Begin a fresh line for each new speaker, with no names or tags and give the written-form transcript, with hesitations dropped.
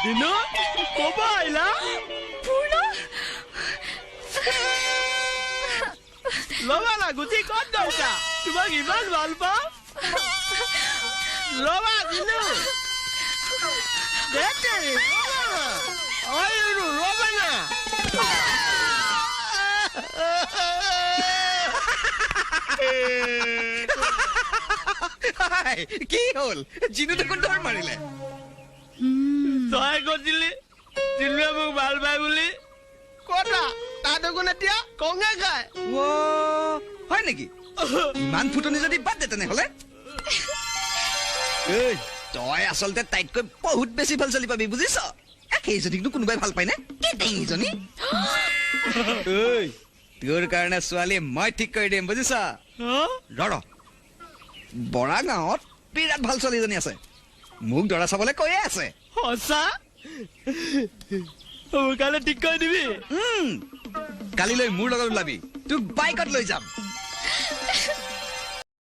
দিনু, ক'ব আহিলা?
পূৰ্ণ।
ৰ'বা না, গুচি ক'ত গৈছা? তোমাক ইমান ভাল পাওঁ। ৰ'বা দিনু। ধেৎতেৰি, ৰ'বা না। ঐ দিনু, ৰ'বা না।
হাই, কি হ'ল? জিনু দেখোন দৌৰ মাৰিলে।
তই কৈছিলি জিনুৱে মোক ভাল পায় বুলি। ক'তা তাই দেখোন এতিয়া কঙে খায়।
অ', হয় নেকি? ইমান ফুটনি যদি বাদ দে তেনেহ'লে। ঐ, তই আচলতে তাইতকৈ বহুত বেছি ভাল ছোৱালী পাবি, বুজিছ? এ, সেইজনীকনো কোনোবাই ভাল পায়নে? কি টেঙিজনী। ঐ, তোৰ কাৰণে ছোৱালী মই ঠিক কৰি দিম, বুজিছ?
হা?
ৰ ৰ, বৰা গাঁৱত বিৰাট ভাল ছোৱালী এজনী আছে, মোক দৰা চাবলৈ কৈয়ে আছে।
সঁচা? মোৰ কাৰণে ঠিক কৰি দিবি?
কালিলৈ মোৰ লগত ওলাবি, তোক বাইকত লৈ যাম।